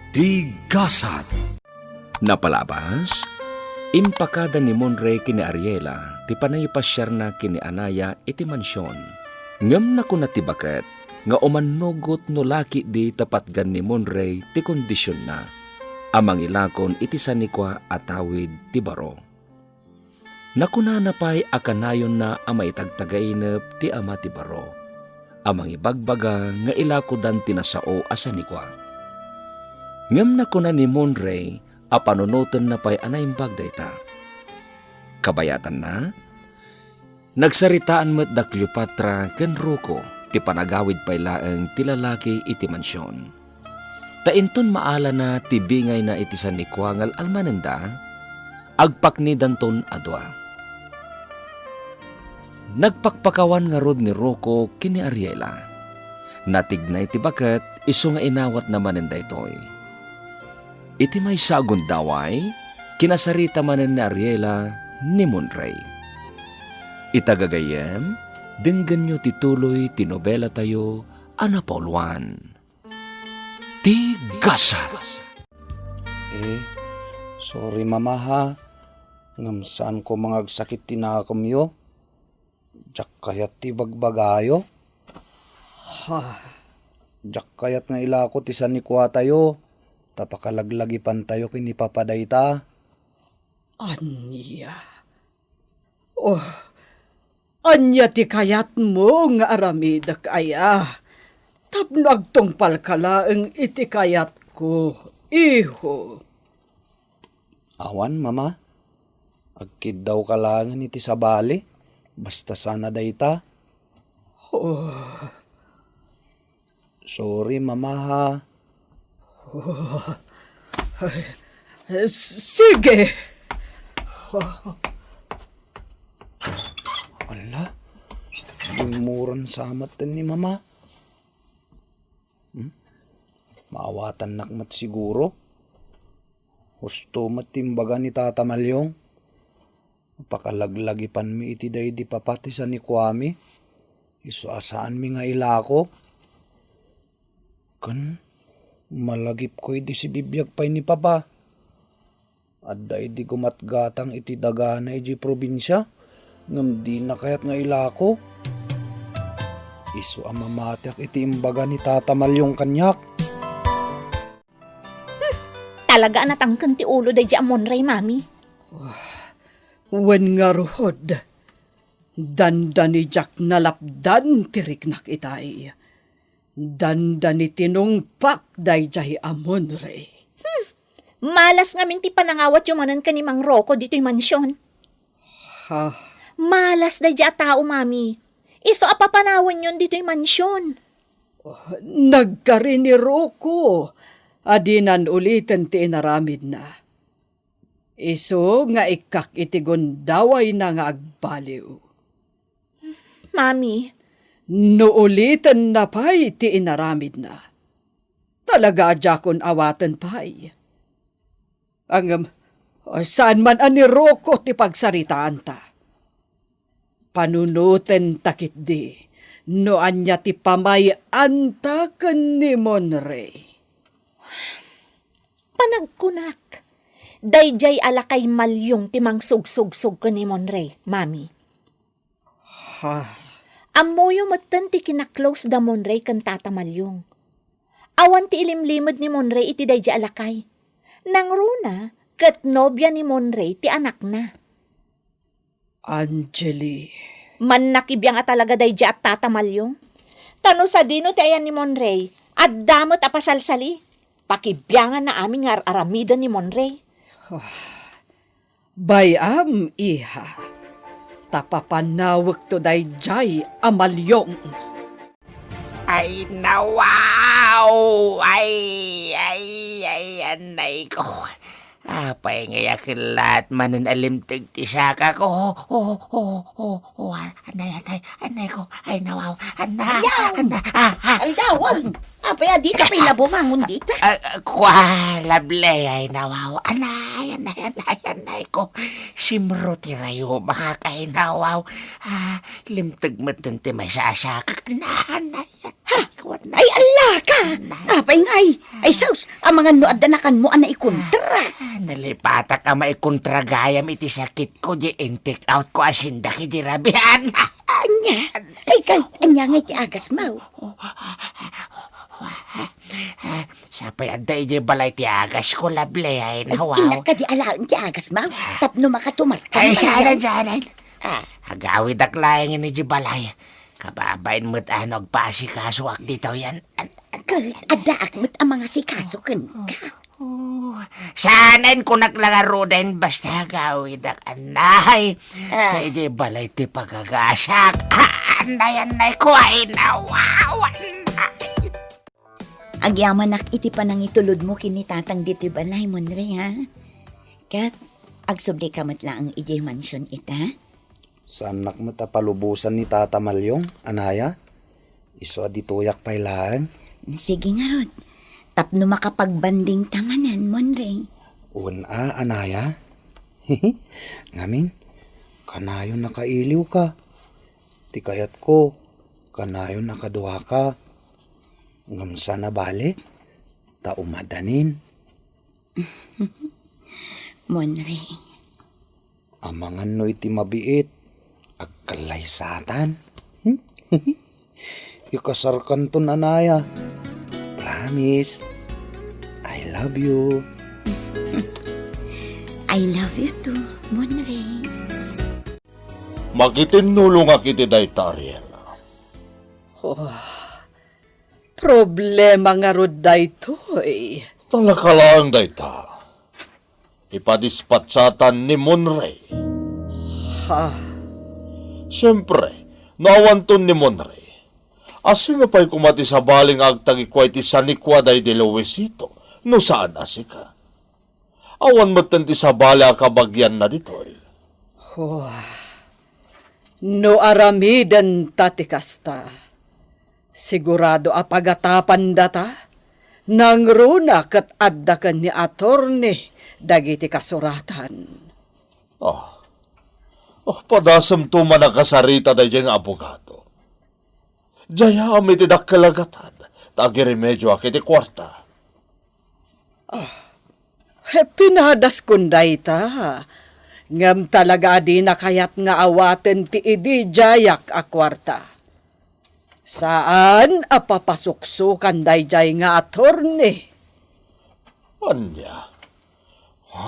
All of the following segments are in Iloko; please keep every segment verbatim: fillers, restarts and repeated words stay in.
Ti gasat. Napalabas, impakada ni Monrey ken ni Ariela ti panangipasiarna ken ni Anaya iti mansion. Ngem nakuna ti baket nga umannugot no laki idi ta patgan ni Monrey ti kondisionna a mangilakon iti sanikua a tawid ti baro. Nakunana pay a kanayonna a maitagtagainep ti ama ti baro a mangibagbaga nga ilakodan ti nasao a sanikua. Ngem nakuna ni Monrey a panunotenna pay a naimbag dayta. Kabayatanna, nagsaritaan met da Cleopatra ken Rocco ti panagawid pay laeng ti lalaki iti mansion. Ta inton maalana ti bingayna iti sanikua nga al-almanenda, agpaknidanton a dua. Nagpakpakawan ngarud ni Rocco ken ni Ariela. Natignay ti baket isu nga inawatna manen daytoy. Iti maysa a gundaway, kinasarita manen ni Ariela ni Monrey. Ita gagayyem, denggenyo ti tuloy ti nobelatayo a napauluan. Ti gasat. Eh, sorry, Mama, ha. Ngem saanko nga agsakit ti nakemyo. Diak kayat ti bagbagayo. Ha? Diak kayat nga ilako ti sanikuatayo. Ta pakalaglagipantayo ken ni Papa dayta. Ania? Oh, ania ti kayatmo nga aramidek aya? Tapno agtungpalka laeng iti kayatko, iho. Awan, Mama. Agkiddawka laengen iti sabali. Basta sana dayta. Oh. Sorry, Mama, ha. Sige. Ala, immuran sa met ni Mama. Hmm? Maawatannak met siguro. Husto met ti imbaga ni Tata Malyong. Pakalaglagipanmi iti daydi papa ti sanikuami. Isu a saanmi nga ilako. Ken malagipko idi sibibiag pay ni Papa. Adda idi gumatgatang iti dagana idiay probinsia, ngem dina kayat nga ilako. Isu a mamatiak iti imbaga ni Tata Malyong kaniak. Hmm, talaga a natangken ti ulo daydi a Monrey, Mami. Wen ngarud, dandani diak nalapdan ti riknak itay. Dandani tinungpak daydiay a Monrey. Hmm, malas ngamin ti panangawatyo manen ken ni Mang Rocco ditoy mansion. Ha? Malas daydi a tao, Mami. Isu a papanawenyon ditoy mansion. Oh, nagkari ni Rocco a dinan uliten ti inaramidna. Isu nga ikkak iti gundawayna nga agbaliw. Mami. No ulitenna pay ti inaramidna, talaga a diakon awaten pay. Ngem, saan man a ni Rocco ti pagsaritaanta. Panunotenta ketdi no ania ti pamay-anta ken ni Monrey. Panagkunak, daydiay a lakay Malyong ti mangsugsugsog ken ni Monrey, Mami. Ha? Ammoyo metten ti kinaklose da Monrey ken Tata Malyong. Awan ti ilimlimed ni Monrey iti daydi a lakay. Nangruna ket nobia ni Monrey ti anakna. Angeli. Mannakibiang a talaga daydi a Tata Malyong. Ta no sadino ti ayan ni Monrey, adda met a pasalsali. Pakibianganna amin nga ar-aramiden ni Monrey. Bay-am, iha, ta papanawekto daydiay a Malyong. Ay, nawaw! Ay, ay, ay, anay ko. Apay ngay a kellat manen a limteg ti saka ko? Oh, oh, oh, oh, oh, anay, anay, anay ko. Ay, nawaw, anay, Aldaw! Anay, ah, ah. Aldaw, ay! Apay a dika pay la bumangon dita? Ah, ah, kua, Lovely, ay, nawaw. Anay, anay, anay, anay ko. Simro ti rayo, mga kay nawaw. Ah, limteg metten ti maysa a sakak. Anay, anay, anay. Ha? Ay, ala ka! Apay ngay? Ay, sus, amangan no adda nakanmo a naikontra. Ah, nalipatak a maikontra gayam iti sakitko, di intik out ko a sindak idi rabian. Ania? Ay, kay, ania nga iti agasmo? Ah, siya pay adda idiay balay ti agasko, Lovely, ay, nawaw. Innak kadi alaen ti agasmo? Tapno makatumar ka. Ay, saanen, saanen. Ah. Agawidak laeng idiay balay. Kababain met a no agpaasikasoak ditoy, an, an, an, Ket addaak met a mangasikaso kenka. Oh, saanen, kunak la ngaruden, basta agawidak, anay. Ah. Ta idiay balay ti pagagasak. Ah, anay, anay, kuwain, awaw, anay. Agyamanak iti panangitulodmo ken ni Tatang ditoy balay, Monrey, ha? Ket agsubli ka met laeng idiay mansion ita? Saannak met a palubosan ni Tata Malyong, anaya? Isu a ditoyak pay laeng. Sige ngarud, tapno makapagbanding ta manen, Monrey. Wen a, anaya? Ngamin, kanayon a kailiwka. Ti kayatko, kanayon a kaduaka. Ngem saan a bale, ta umadanin. Monrey. Amangan no iti mabiit, agkallaysatan. Ikasarkanton, anaya. Promise. I love you. I love you too, Monrey. Makitinnulongak iti dayta, Ariel. Oh, problema ngarud daytoy. Talaka laeng dayta. Ipadispatsaatan ni Monrey. Ha? Siempre, no awanton ni Monrey, asino pay koma ti sabali nga agtagikua iti sanikua daydi Luisito, no saan a sika? Awan metten ti sabali a kabagianna ditoy. Oh. No aramiden ta ti kasta, sigurado a pagatapandata, nangruna ket adda ken ni atorni dagiti kasuratan. Oh. Oh, padasemto man a kasarita daydiay nga abogado. Diayaam iti dakkel a gatad, ta agiremedioak iti kuarta. Ah, pinadaskon dayta. Ngem talaga a dina kayat nga awaten ti idi diayak a kuarta. Saan a papasuksokan daydiay nga atorni. Ania?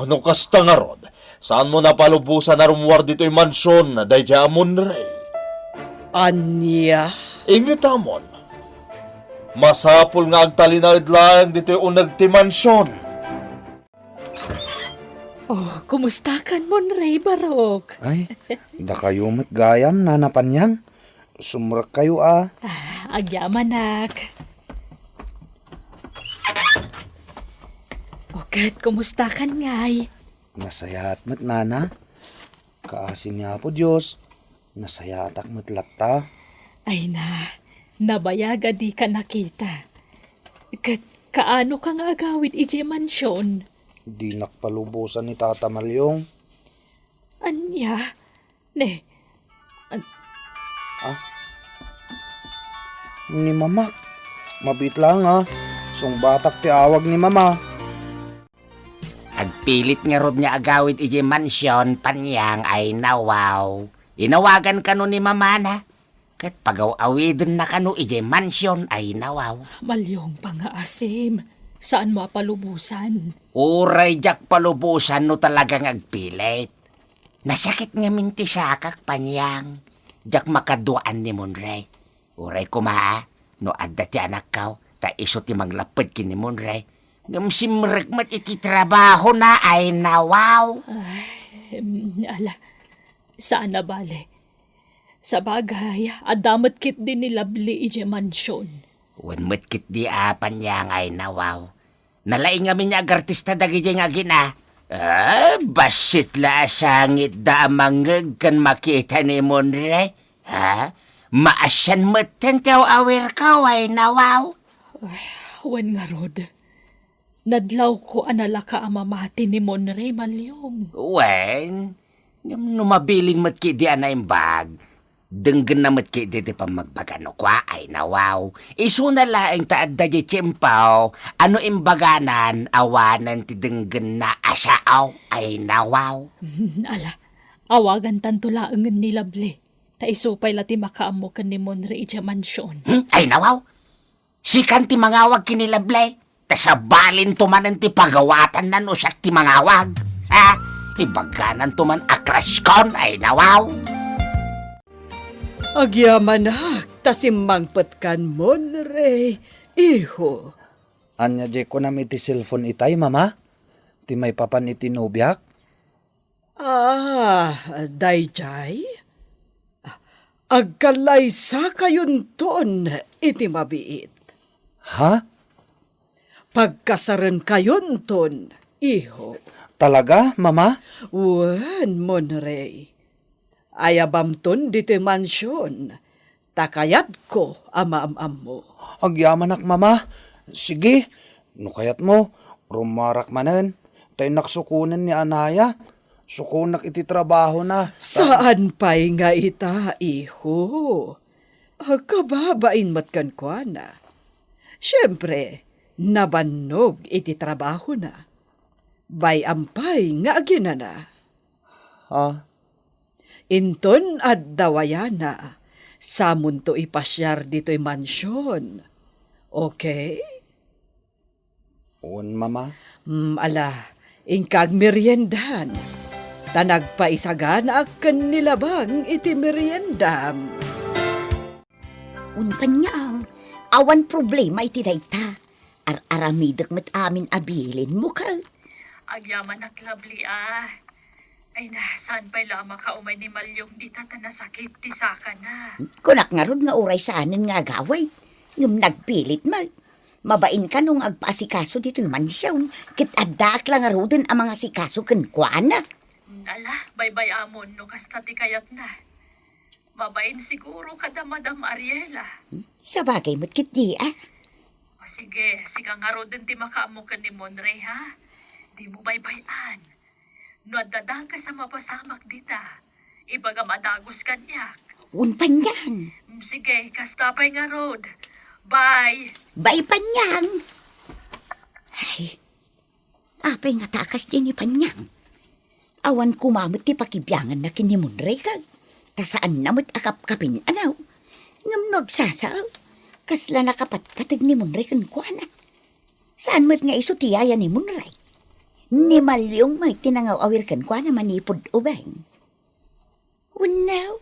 No kasta ngarud, saanmo a palubosan a rummuar ditoy mansion daydiay a Monrey? Ania? Ingetamon. Masapul nga agtalinaed laeng ditoy uneg ti mansion. Oh, kumustakan, Monrey, Barok? Ay, dakayo met gayam, Nana Panyang. Sumrekkayo a. Ah, agyamanak. O ket, kumustakan ngay? Nasayaat met, Nana. Kaasi ni Apo Dios, nasayaatak met latta. Ay na, nabayag a dika nakita. Ket kaano ka nga agawid idiay mansion? Dinak palubosan ni Tata Malyong. Ania? Ne. An- Ah? Ni Mamak. Mabiit laeng a. Sungbatak ti awag ni Mama. Agpilit ngarud nga agawid idiay mansion, Panyang, ay nawaw. Inawagan kano ni Mamana. Ket pagaw-awidenna kano idiay mansion, ay nawaw. Malyong pangaasim. Saanmo a palubosan? Uray diak palubosan no talaga nga agpilit. Nasakit ngamin ti sakak, Panyang. Diak makaduaan ni Monrey. Uray koma, no adda ti anakko, ta isu ti manglapped ken ni Monrey. Ngem simrek met iti trabahona, ay nawaw. Ay, em, ala, saan a bale. Sabagay, adda met ketdi ni Lovely idiay mansion. Wen met ketdi a, Panyang, ay nawaw. Nalaing ngamin nga agartista dagidiay nga agina. Ah, bassit la a sangitda a mangngeg ken makita ni Monrey. Ha? Maasian metten ti aw-awirko, ay nawaw. Wen ngarud, nadlawko a nalaka a mamati ni Monrey, Malyong. Wen, ngem no mabilin met ketdi a naimbag, Denggenna met ketdi ti pammagbaga no kua, ay nawaw. Isuna laeng ta adda diay tiempo a no imbaganan, awanen ti denggenna a sao, ay nawaw. Ala, awagantanto laengen ni Lovely. Ta isu pay la ti makaammo ken ni Monre idiay mansion. Hmm? Ay nawaw. Sikan ti mangawag ken ni Lovely. Ta sabalinto manen ti pagawatanna no siak ti mangawag. Ha? Ibagananto man a crush kon, ay nawaw. Agyamanak, ta simmangpetkan, Monre, iho. Ania diay kunam iti cellphone itay, Mama? Ti maipapan iti nobiak? Ah, daydiay? Agkallaysakayonton iti mabiit. Ha? Pagkasarenkayonton, iho. Talaga, Mama? Wen, Monrey. Ayabamton ditoy mansion, ta kayatko a maam-ammo. Agyamanak, Mama. Sige, no kayatmo, rumarak manen, ta innak sukonen ni Anaya. Sukonak iti trabahona. Saan pay nga ita, iho. Agkababain met kenkuana. Siempre, nabannog iti trabahona. Bay-am pay nga aginana. Ha? Inton adda wayana, samonto ipasiar ditoy mansion. Okay? Wen, Mama. Mm, ala, inka agmeriendahan. Ta nagpaisaganaak ken ni Labang iti meriendam. Wen, Panyang, awan problema iti dayta. Ar-aramidek met amin a bilinmo, ket. Agyamanak, Lovely, a. Ay na, saan pay la a makaumay ni Malyong dita ta nasakit ti sakana. Kunak ngarud nga uray saanen nga agawid, ngem nagpilit met. Mabain kano nga agpaasikaso ditoy mansion, ket addaak la ngaruden a mangasikaso kenkuana. Ala, baybay-amon no kasta ti kayatna. Mabain siguro kada Madam Ariela. Hmm? Sabagay met ketdi, a. O sige, sika ngaruden ti makaammo ken ni Monrey, ha? Dimo baybay-an. No adda dakes a mapasamak dita, ibagam a dagus kaniak. Wen, Panyang. Mm, sige, kasta pay ngarud. Bye. Bye, Panyang. Ay, apay ngata a kasdi ni Panyang? Awan koma met ti pakibianganna ken ni Monrey, ket ta saanna met a kapkapin-anaw. Ngem no agsasao, kasla nakapatpateg ni Monrey kenkuana. Saan met nga isu ti yaya ni Monrey. Ni Malyong met ti nangaw-awir kenkuana manipud ubing. Wenno,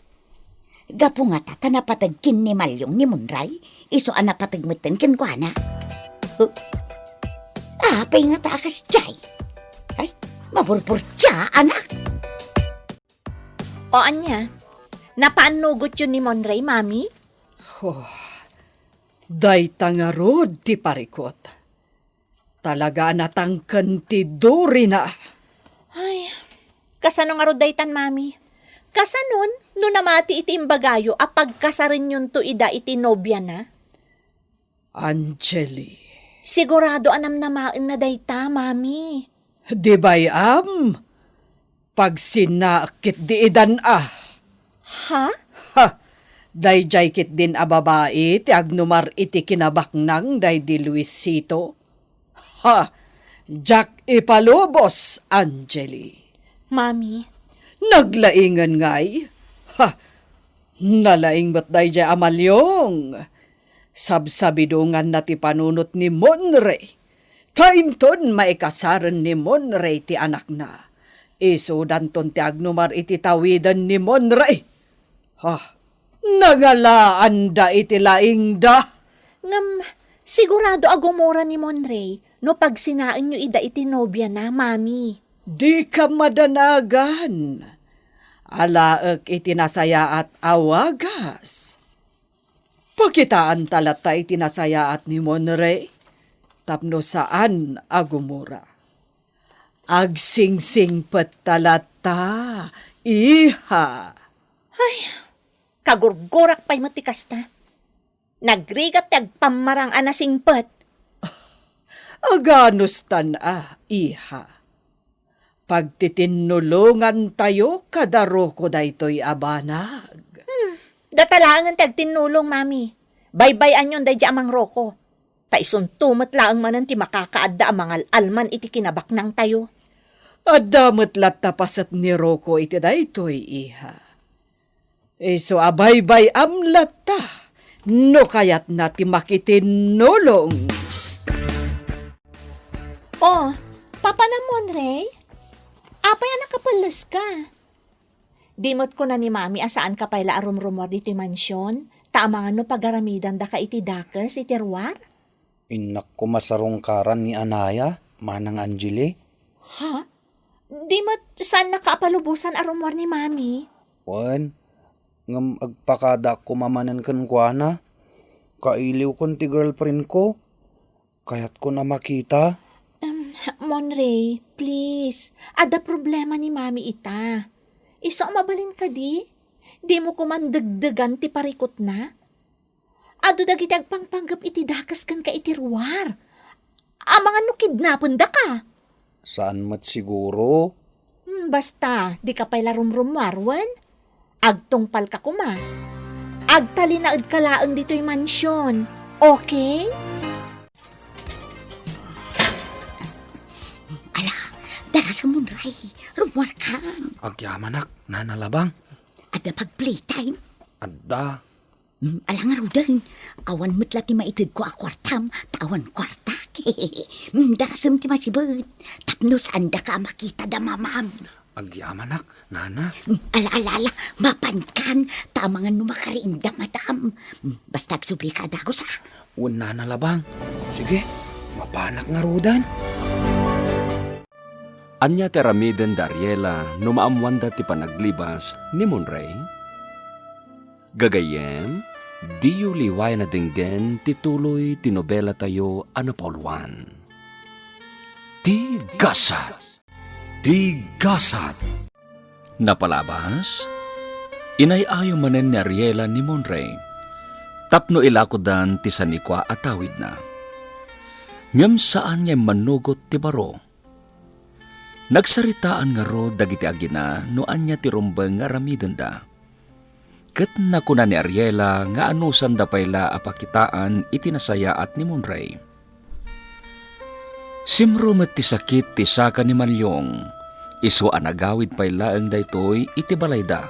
gapu ngata ta napateg ken ni Malyong ni Monrey, isu a napateg metten kenkuana. Huh? Apay ngata a kasdiay? Ay, maburburtia, anak! O ania, napaannogotyo ni Monrey, Mami? Oh, dayta ngarud ti parikut. Talaga a natangken ti durina. Ay, kasano ngarud daytan, Mami? Kasanon no namati iti imbagayo a pagkasarenyonto ida iti nobiana? Angeli. Sigurado a namnamaenna dayta, Mami. Di bay-am? Pagsinnaek ketdi idan a. Ha? Ha! Daydiay ketdin a babai ti agnumar iti kinabaknang daydi Luisito. Ha! Diak ipalubos, Angeli. Mami. Naglaingen ngay? Ha! Nalaing met daydiay a Malyong. Sabsabidonganna ti panunot ni Monrey. Ta inton maikasaren ni Monrey ti anakna, isudanton ti agnumar iti tawiden ni Monrey. Ah, nangalaanda iti laingda. Ngem, sigurado a gumura ni Monrey no pagsinaenyo ida iti nobiana, Mami. Dika madanagan. Alaek iti nasayaat a wagas. Pakitaanta latta iti nasayaat ni Monrey tapno saan a gumura. Agsingsingpet ta latta, iha. Ay, kagurgurak pay met ti kasta. Nagrigat ti agpammarang a nasingpet. Aganustan a, iha. Pagtitinnulongantayo kadaruko daytoy a banag. Hmm. laengen ti agtinnulong, Mami. Baybay-anyon daydi a mangroko. Ta isunto met laeng manen ti makakaadda a mangal-alman iti kinabaknangtayo. Adda met latta paset ni Rocco iti daytoy, iha. Isu a baybay-am latta no kayatna ti makitinnulong. Oh, Papa na Monray? Apay a nakapelles ka? Di met kuna ni Mami a saan ka pay la a rumrumuar ditoy mansion, ta amangan no pagaramidandaka iti dakes iti ruar? Innak koma sarungkaran ni Anaya, Manang Angeli. Ha? Di met saannaka a palubosan a rumuar ni Mami? Wen, ngem agpakadaak koma manen kenkuana. Kailiwkon ti girlfriend ko. Kayatko a makita. Em, Monray, please. Adda problema ni Mami ita. Isu a mabalin kadi? Dimo koman degdegan ti parikutna? Adu dagiti agpangpanggep iti dakes kenka iti ruar. Amangan no kidnapendaka. Saan met siguro? Hmm, basta, dika pay la rumrumuar, wen? Agtungpalka koma. Agtalinaedka laeng ditoy mansion. Okay? Ala, darasem Monray, rummuarkan. Agyamanak, Nana Labang. Adda pag-playtime? Adda. Hmm, ala ngaruden, awan met la ti maitedko a kuartam, ta awan kuartak. Hmm, darasem ti masibet, tapno saandaka a makita da mamam. Agyamanak, Nana. Hmm, ala, ala, ala, mapankan, ta amangan no makariing da madam. Hmm, basta agsublika a dagus, a. Wen, Nana Labang. Sige, mapanak ngaruden. Ania ti aramiden da Ariela no maammoanda ti panaglibas ni Monray? Gagayyem, diyo liwayan a denggen ti tuloy ti nobelatayo a napauluan, Ti Gasat. Ti Gasat. Napalabas, inay-ayo manen ni Ariela ni Monray tapno ilakodan ti sanikua a tawidna. Ngem saan nga immannugot ti baro. Nagsaritaan ngarud dagiti agina no ania ti rumbeng nga aramidenda. Ket nakuna ni Ariela nga anusanda pay la a pakitaan iti nasayaat ni Monray. Simro met ti sakit ti saka ni Malyong, isu a nagawid pay laeng daytoy iti balayda.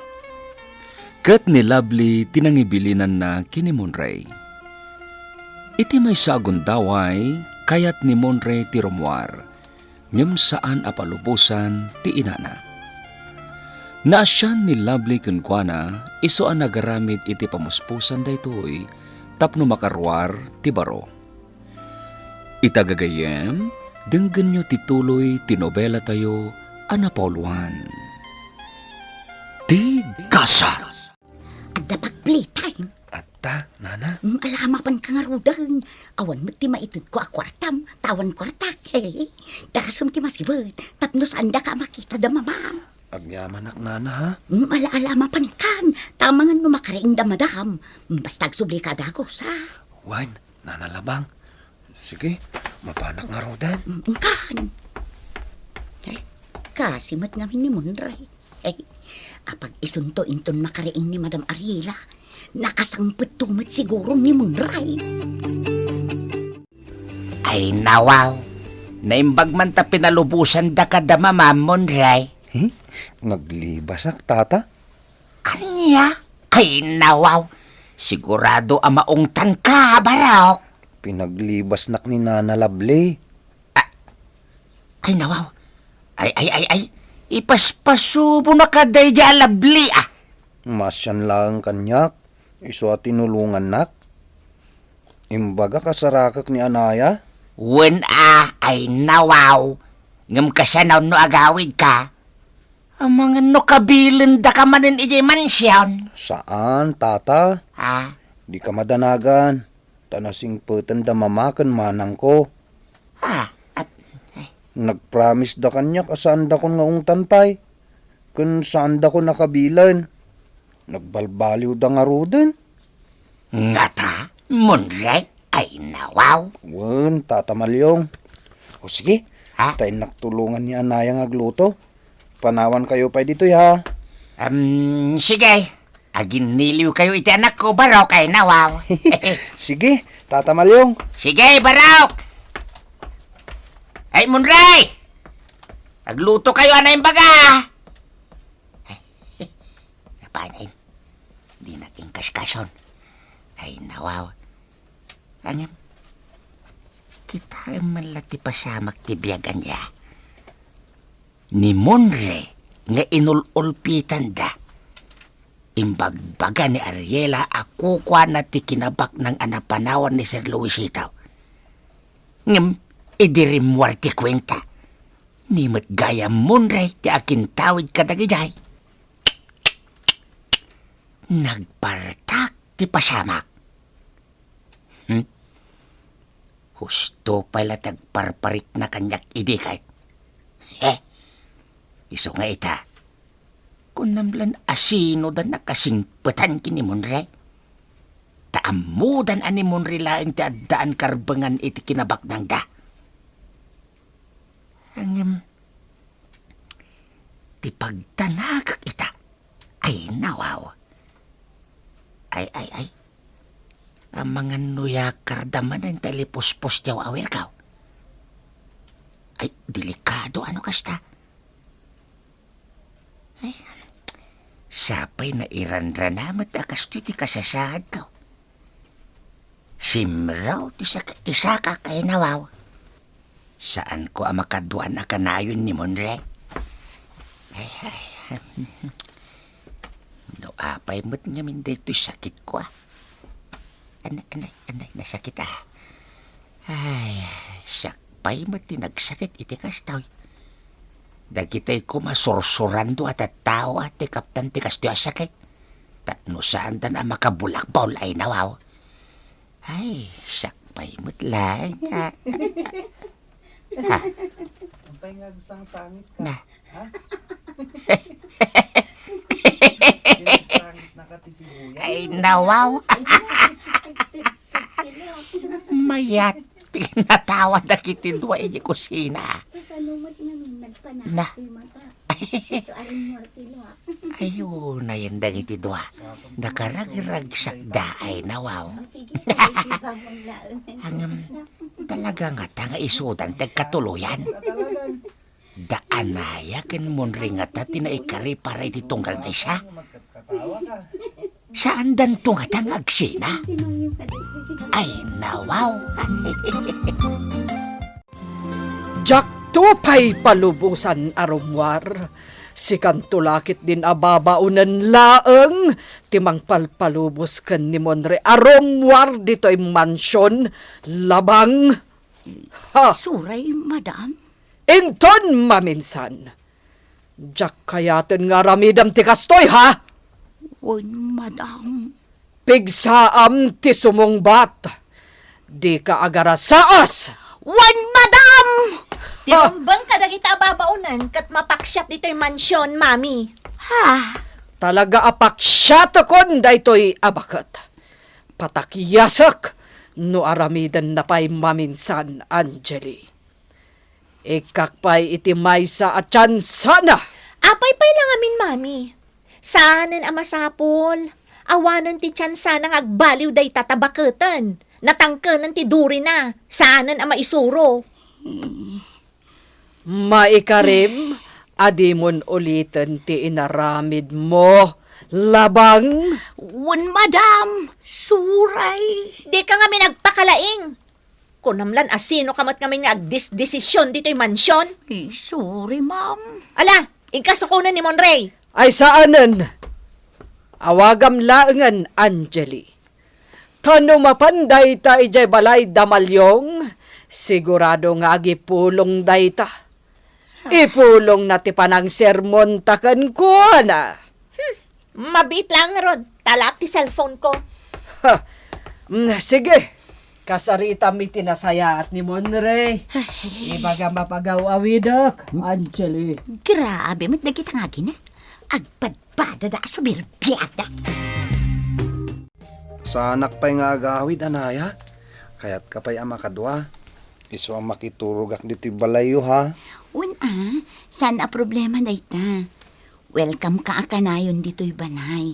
Ket ni Lovely ti nangibilinanna ken ni Monray. Iti maysa a gundaway, kayat ni Monray ti rummuar, ngem saan a palubosan ti inana. Naasian ni Lovely kenkuana isu a nagaramid iti pamuspusan daytoy tapno makaruar ti baro. Ita gagayyem, denggenyo ti tuloy ti nobelatayo a napauluan, Ti Gasat. Adda pag-playtime. Atta, Nana. Mm, ala, mapanka ngaruden. Awan met ti maitedko a kuartam, ta awan kuartak. Darasem ti masibet, tapno saandaka a makita da mamam. Agyamanak, Nana, ha? Mm, ala, ala, mapankan. Ta amangan no makariing da madam. Mm, basta agsublika a dagus, ha? Wen, Nana Labang. Sige, mapanak ngaruden. Mm, kan. Ay, kasi met ngamin ni Monray. Ay, apag isunto inton makariing ni Madam Ariela, nakasangpetto met siguro ni Monray. Ay, nawaw. Naimbag man ta pinalubosan da kada mamam, Monray. Hmm? Naglibasak, tata? Ania? Ay, nawaw. Sigurado a maungtan ka, Barok. Pinaglibasnak ni Nana Lovely. Ah, ay, nawaw. Ay, ay, ay, ay. Ipaspasubo na ka daydi a Lovely, ah. Masian laeng kaniak. Isu a tinulongannak. Imbagak a sarakek ni Anaya. Wen a, ay, nawaw. Ngem kasano no agawid ka? Amangan no kabilendaka manen idiay mansion. Saan, tata. Ah? Dika madanagan, ta nasingpeten da mama ken manangko. Ah, at, ay. Nagpromise da kaniak a saandakon nga ungtan pay, ken saandakon a kabilen. Nagbalbaliw da ngaruden. Ngata, Monray, ay nawaw. Wen, Tata Malyong. O sige, ha? Ta innak tulongan ni Anaya nga agluto. Panawan kayo pay ditoy, ha? Em, sige. Aginniliwkayo iti anakko, Barok, ay nawaw. Sige, Tata Malyong. Sige, Barok! Ay, Munray! Aglutokayo a naimbaga, a! Napanen. Dinak inkaskason. Ay, nawaw. Ngem, kitaem man la ti pasamak ti biag ania. Ni Monre nga inul-ulpitanda. Imbagbaga ni Ariela a kukuana ti kinabaknang a napanawan ni Sir Luisito. Ngem, idi rimmuar ti kuenta, ni met gayam Monre ti akintawid kadagidiay. Nagpartak ti pasamak. Hmm? Husto pay la ti agparparikna kaniak idi ket. He! Isu nga ita, kunam lan asino da nakasingpetan ken ni Monre. Ta ammodan a ni Monre laeng ti addaan karbengan iti kinabaknangda. Ngem, ti pagdanagek ita, ay nawaw. Ay, ay, ay. Amangan no yakar da manen ta lipuspos ti aw-awirko. Ay, delikado a no kasta. Ay, sapay nairanrana met a kastoy ti kasasaadko. Simrek ti sakit ti sakak, ay nawaw. Saanko a makaduan a kanayon ni Monre. Ay, ay. No apay met ngamin daytoy sakitko, a. Anay, anay, anay, nasakit, a. Ay, siak pay met ti nagsakit iti kastoy. Dagitoy koma sursurando a tattao, a, ti kaptan ti kastoy a sakit. Tapno saandan a makabulakbol, ay nawaw. Ay, siak pay met laeng, a. Ha? Apay nga agsangsangit ka? Na. Ha? Sinangsangit na ka ti sibuyas? Ay, nawaw. Mayat ti natawa dagiti dua iti kusina. Kasano met ngamin nagpanaak ti mata? Isu a rimmuar ti luak. Ay, unayen dagiti dua. Nakaragragsakda, ay nawaw. O, sige, pag-iba mo laeng. Ngem, talaga ngata nga isudan ti agkatuloyan. Da Anaya ken Monre ngata ti naikari para iti tunggal maysa. Saandanto ngata nga agsina? Ay, nawaw. Diakto pay palubosan a rummuar. Sikanto la ketdin a babaonen laeng ti mangpalpalubos ken ni Monre a rummuar ditoy mansion, Labang. Ha? Suray, madam. Inton maminsan, diak kayaten nga aramidem ti kastoy, ha? Wen, madam. Pigsaam ti sumungbat. Dika agarasaas. Wen, madam! Ha? Tinumbeng kadagita a babaonen ket mapaksiat ditoy mansion, mami. Ha? Talaga a paksiatekon daytoy a baket. Patakiasek no aramidenna pay maminsan, Angeli. Ikkak pay iti maysa a tiansana. Apay pay la ngamin, mami? Saanen a masapul. Awanen ti tiansana nga agbaliw dayta ta baketen. Natangkenen ti durina. Saanen a maisuro. Maikarim a dimon uliten ti inaramidmo, Labang. Wen, madam. Suray. Dika ngamin agpakalaing. Kunam lan a sinoka met ngamin nga agdesdesisyon ditoy mansion? Ay, sorry, ma'am. Ala, inka sukonen ni Monrey. Ay, saanen. Awagam laengen, Angeli. Ta no mapan dayta idiay balay da Malyong, sigurado nga agipulong dayta. Ipulongna ti panangsermonta kenkuana. Hmm, mabiit laeng ngarud, talaak ti cellphone ko. Ha. Mm, sige. Kasaritam iti nasayaat ni Monrey. Ay. Ibagam a pagaw-awidek, Angeli. Grabe met dagita nga agina. Agpadpadada a suberbiada. Saanak pay nga agawid, Anaya. Kayatka pay a makadua. Isu a makiturogak ditoy balayyo, ha? Wen a, saan a problema dayta. Welcome ka a kanayon ditoy balay.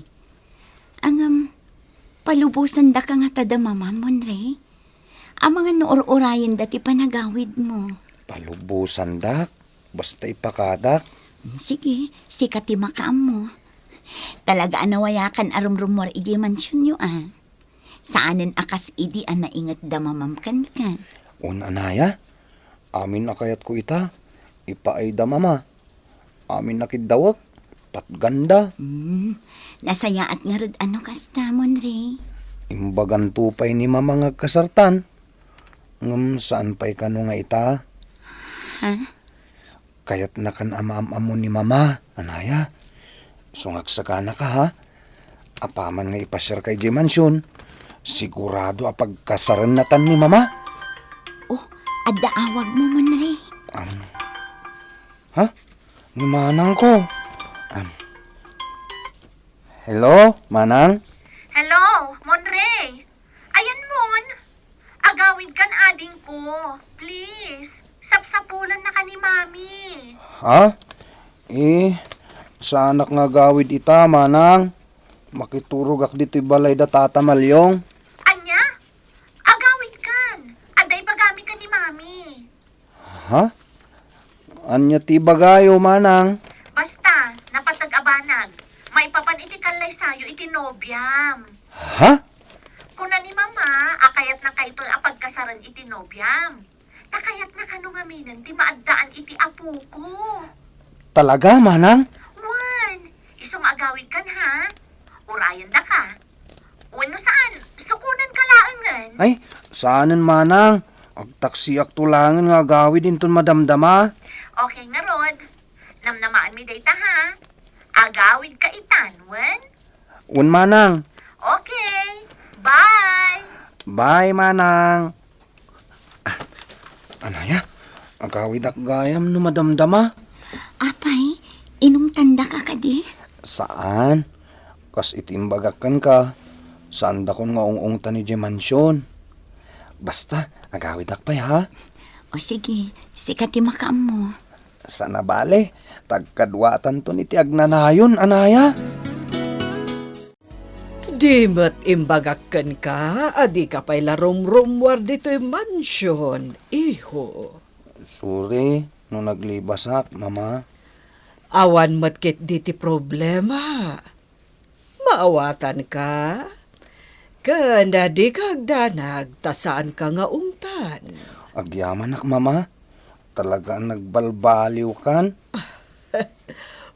Ngem, palubosandaka ngata da Mama, Monre? Amangan no ur-urayenda ti panagawidmo. Palubosandak? Basta ipakadak? Sige, sika ti makaammo. Talaga a nawayakan a rumrumuar idiay mansionyo, a. Saanen a kas idi a nainget da Mamam kenka. Wen, anaya, amin a kayatko ita, ipaay da Mama. Amin a kiddawek, patganda. Hmm, nasayaat ngarud a no kasta, Monre. Imbaganto pay ni Mama nga agkasartan. Ngem saan pay kano nga ita? Ha? Kayatnakan a maam-ammo ni Mama, anaya. Isu nga agsaganaka, ha? Apaman nga ipasiarka idiay mansion, sigurado a pagkasarennatan ni Mama. Oh, adda awagmo, Monre. Am. Ha? Ni manangko. Am. Hello, manang? Hello, Monre. Ayan, Mon. Agawidkan adingko. Please. Sapsapulannaka ni Mami. Ha? Eh, saanak nga agawid ita, manang. Makiturogak ditoy balay da Tata Malyong. Ania? Agawidkan. Adda ibagami ken ni Mami. Ha? Ania ti ibagayo, manang? Basta, napateg a banag. Maipapan iti kallaysayo iti nobiam. Ha? Kuna ni Mama a kayatna kayton a pagkasaren iti nobiam. Ta kayatna kano ngaminen ti maaddaan iti apoko. Talaga, manang? Wen, isu nga agawidkan, ha? Urayendaka. Wenno saan, sukonanka laengen. Ay, saanen, manang. Agtaksiakto laengen nga agawid inton madamdama. Okay ngarud. Namnamaenmi dayta, ha? Agawidka itan, wen? Wen, manang. Okay. Bye. Bye, manang. Ah, anaya? Agawidak gayam no madamdama. Apay, inungtandaka kadi? Saan. Kas iti imbagak kenka, saandakon nga ung-ungtan idiay mansion. Basta, agawidak pay, ha? O sige, sika ti makaammo. Saan a bale, ta agkaduatanton iti agnanayon, anaya? Di met imbagak kenka a dika pay la rumrummuar ditoy mansion, iho. Sorry no naglibasak, Mama. Awan met ketdi ti problema. Maawatanka. Ken dika agdanag ta saanka nga ungtan. Agyamanak, Mama. Talaga a nagbalbaliwkan.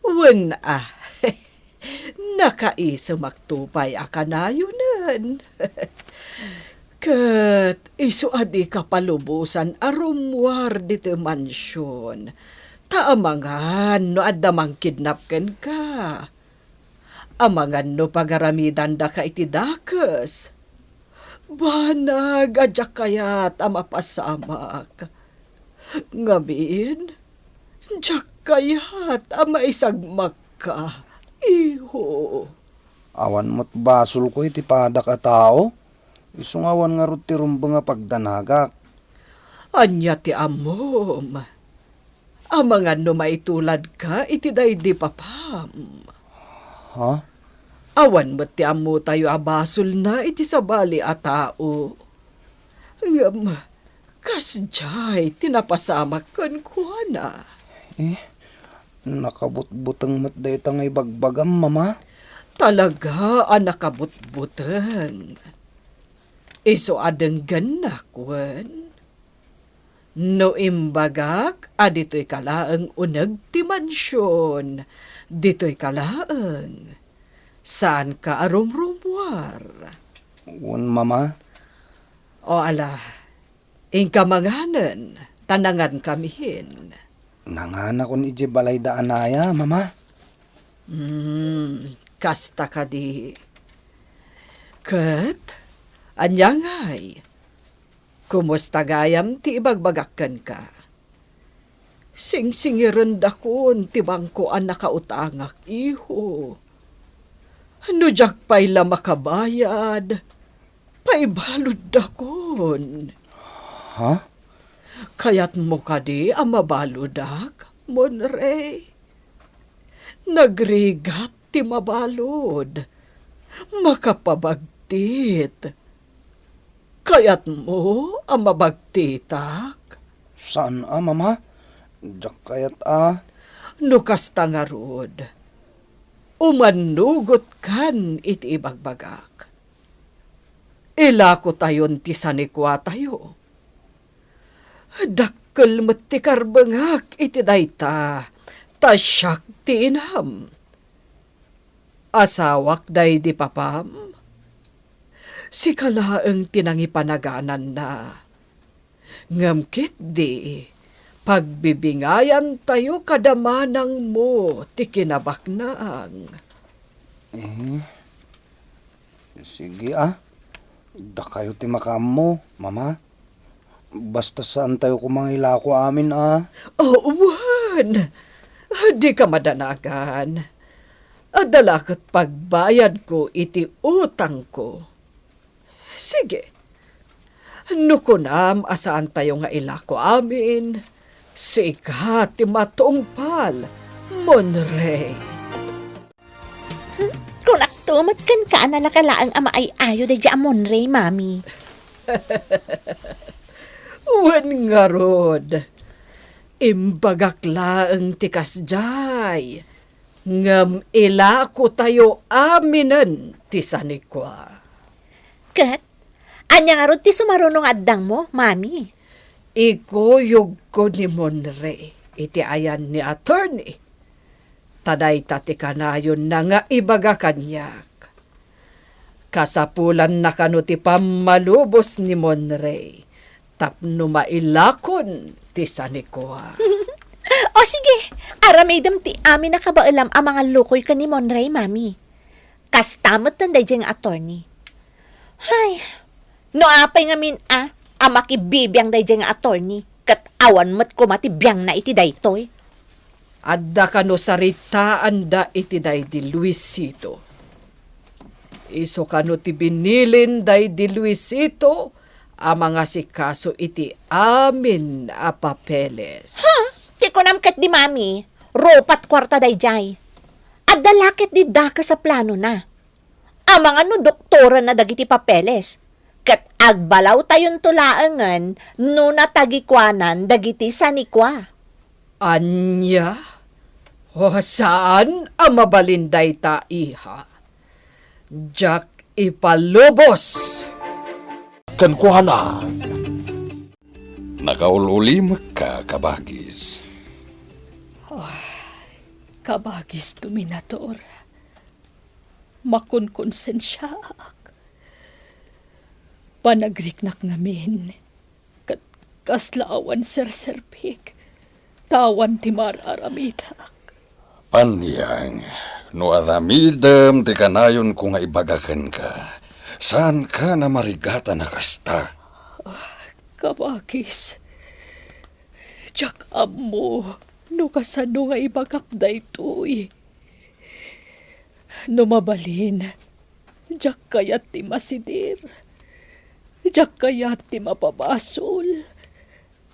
Wen a. Nakaisumakto pay a kanayonen. Ket isu a dika palubosan a rummuar ditoy mansion. Ta amangan no adda mangkidnap kenka. Amangan no pagaramidandaka iti dakes. Banag a diak kayat a mapasamak. Ngamin, diak kayat a maisagmakka, iho. Awan met basolko iti padak a tao. Isu nga awan ngarud ti rumbeng a pagdanagak. Ania ti ammom? Amangan no maituladka iti daydi papam. Ha? Awan met ti ammotayo a basolna iti sabali a tao. Ngem, kasdiay ti napasamak kenkuana. Eh, nakabutbuteng met dayta nga ibagbagam, Mama? Talaga a nakabutbuteng. Isu a denggennak, wen? No imbagak a ditoyka laeng uneg ti mansion, ditoyka laeng. Saanka a rumrumuar. Wen, Mama. O ala, inka manganen, ta nangankamin. Nanganakon idiay balay da Anaya, Mama. Hmm, kasta kadi. Ket, ania ngay? Kumusta gayam ti ibagbagak kenka? Singsingirendakon ti bangko a nakautangak, iho. No diak pay la makabayad, paibaluddakon. Ha? Kayatmo kadi a mabaludak, Monrey? Nagrigat ti mabalud. Makapabagtit. Kayatmo a mabagtitak? Saan a, Mama. Diak kayat a. No kasta ngarud, umannugotkan iti ibagbagak. Ilakotayon ti sanikuatayo. Dakkel met ti karbengak iti dayta, ta siak ti inam. Asawak daydi papam. Sika laeng ti nangipanagananna. Ngem ketdi, pagbibingayantayo kada manangmo ti kinabaknang. Eh, sige a. Dakayo ti makaammo, Mama. Basta saantayo koma nga ilako amin a. Oh, wen! Dika madanagan. Adda la ket pagbayadko iti utangko. Sige. No kunam a saantayo nga ilako amin, sika ti matungpal, Monrey. Hmm, kunakto met kenka a nalaka laeng a maay-ayo daydiay a Monrey, Mami. Wen ngarud, imbagak laeng ti kasdiay, ngem ilakotayo aminen ti sanikua. Ket, ania ngarud ti sumaruno nga addangmo, Mami? Ikuyogko ni Monrey iti ayan ni attorney. Ta dayta ti kanayonna nga ibaga kaniak. Kasapulanna kano ti pammalubos ni Monrey tapno mailakon ti sanikua. O sige, aramidem ti amin a kabaelam a mangallukoy ken ni Monrey, Mami. Kasta met ken daydiay nga attorney. Hay, no apay ngamin a, a makibibiang daydiay nga attorney, ket awan met koma ti biangna iti daytoy. Adda kano saritaanda iti daydi Luisito. Isu kano ti binilin daydi Luisito a mangasikaso iti amin a papeles. Ha? Ti kunam ketdi, Mami, rupat kuarta daydiay. Adda la ketdi dakes a planona. Amangan no doktorenna dagiti papeles, ket agbalawtayonto laengen no natagikuanan dagiti sanikua. Ania? O, saan a mabalin dayta, iha. Diak ipalubos. Kenkuana. Nakaul-ulimekka, kabagis. Ah, kabagis, Dominator. Makonkonsensiaak. Panagriknak ngamin, ket kasla awan serserbik, ta awan ti mar-aramidak. Paniang, no aramidem ti kanayonko nga ibaga kenka, saanka a marigatan a kasta. Kabagis, diak ammo no kasano nga ibagak daytoy. No mabalin, diak kayat ti masidir. Diak kayat ti mapabasol.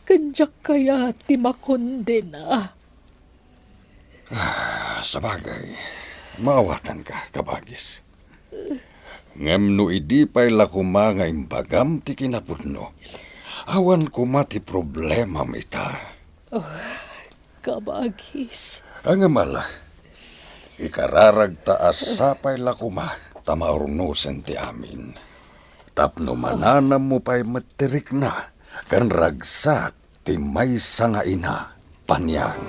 Ken diak kayat ti makondena. Ah, sabagay, maawatanka, kabagis. Ngem no idi pay la koma nga imbagam ti kinapudno, awan koma ti problemam ita. Oh, kabagis. Ngem ala, ikararagta a sapay la koma ta maurnosen ti amin. Tapno mananammo pay met ti rikna ken ragsak ti maysa nga ina, Paniang.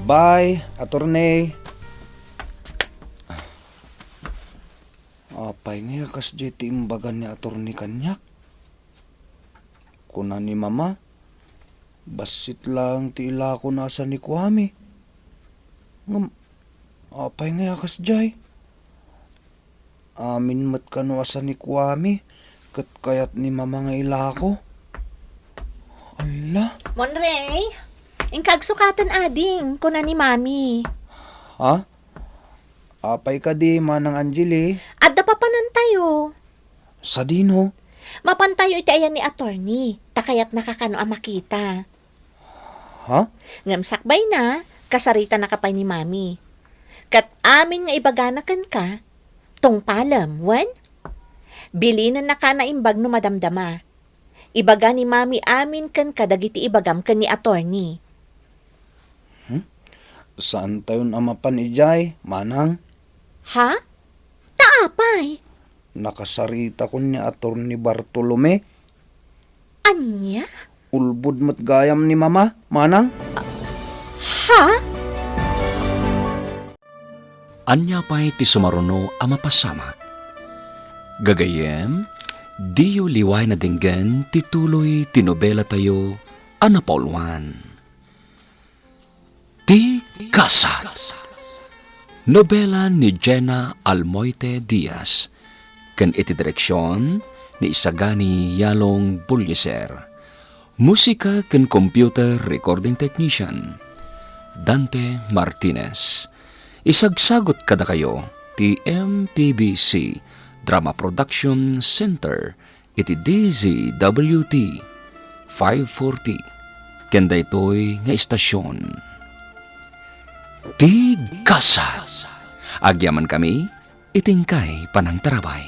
Bye, attorney. Apay ngay a kasdiay ti imbaga ni attorney kaniak? Kuna ni Mama, bassit laeng ti ilakona a sanikuami. Ngem, apay ngay a kasdiay? Amin met kano a sanikuami ket kayat ni Mama nga ilako. Alla. Monrey, inka agsukaten ading, kuna ni Mami. Ha? Apay kadi, Manang Angeli? Adda papanantayo. Sadino? Mapantayo iti ayan ni attorney, ta kayatnaka kano a makita. Ha? Ngem sakbayna, kasaritanaka pay ni Mami. Ket amin nga ibagana kenka, tungpalem, wen? Bilinennaka a naimbag no madamdama. Ibaga ni Mami amin kenka dagiti ibagam ken ni attorney. Hmm? Saantayon a mapan idiay, Manang? Ha? Ta apay? Nakasaritakon ni Attorney Bartolome. Ania? Ulbod met gayam ni Mama, Manang. Ha? Ania pay ti sumaruno a mapasamak? Gagayyem, diyo liwayan a denggen ti tuloy ti nobelatayo a napauluan. Ti Kasa. Nobela ni Jenna Almoite Diaz, ken iti direksion ni Isagani Yalong Bullieser. Musika ken computer recording technician, Dante Martinez. Isagsagut kadakayo ti M P B C Drama Production Center iti D Z W T five forty, ken daytoy nga istasion. Ti Kasa. Agyamankami iti inkay panangtarabay.